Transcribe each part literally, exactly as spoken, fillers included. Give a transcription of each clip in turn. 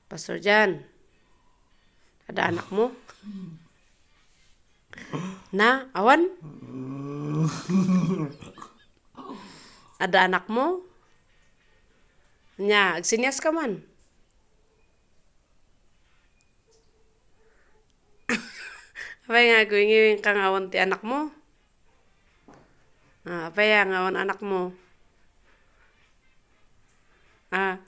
Pastor Jan, adda anakmo? Na, awan? Adda anakmo? Nya, agsenias ka man. Apay nga agngiwing ka nga awan ti anakmo? Ah, apay nga awan anakmo? Ah.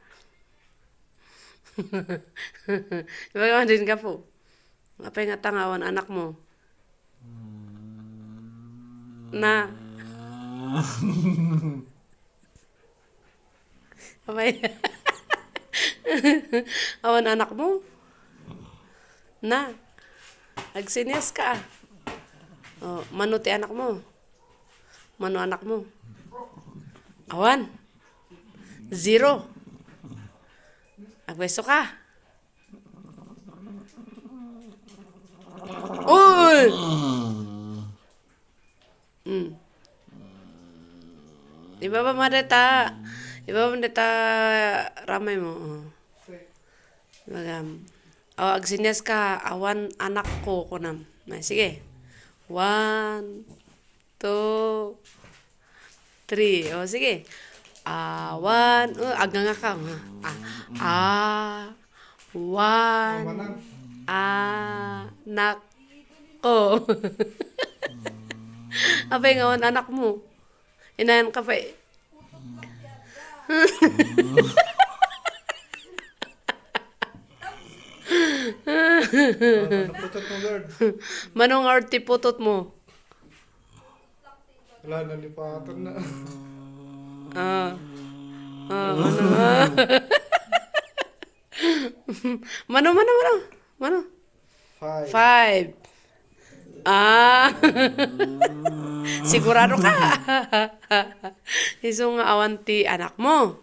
Ibaga man din gapu. Apay nga ta nga awan anakmo? Na. Apay. Awan anakmo? Na. Agsenias ka. Oh, mano ti anakmo? Mano anakmo? Awan. Zero. Agpwesto ka. Uy! Mm. Ibaba mo deta. Ibaba mo deta ramay mo. Oh. Magam. Oh, agsenias ka, awan anakko, kunam. Na, sige. One, two, three. Oh, sige. Awan, oh, agnganga ka, ha? Ah, awan, anakko. Apay nga awan anakmo? Inayan ka pa eh. Ano, ano, putot mo, Lord? Mano nga ti putot mo? Wala, nalipatan na. Ah. Ah, ano nga? Mano, mano, mano? Mano? Five. Five. Ah. Sigurado ka? Isu nga awan ti anakmo.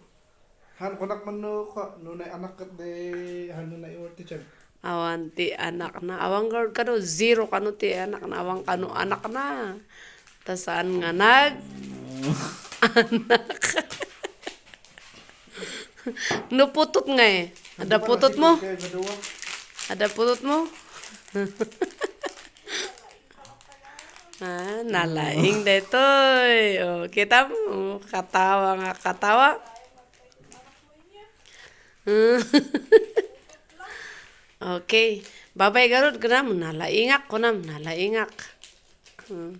Han, kunak man no, ka, no nay anak ket de, han, no nay iwar ti tiyan. Awan ti anakna. Awan gard kano, zero kano ti anakna. Awan kano anakna. Ta saan nga nag-anak. No putot nga eh. Adda putot mo? Adda putot mo? Ah, nalaing daytoy. Oh, kita mo, katawa nga katawa. Okay. Babay garud, kunam, nalaingak, kunam, nalaingak. Hmm.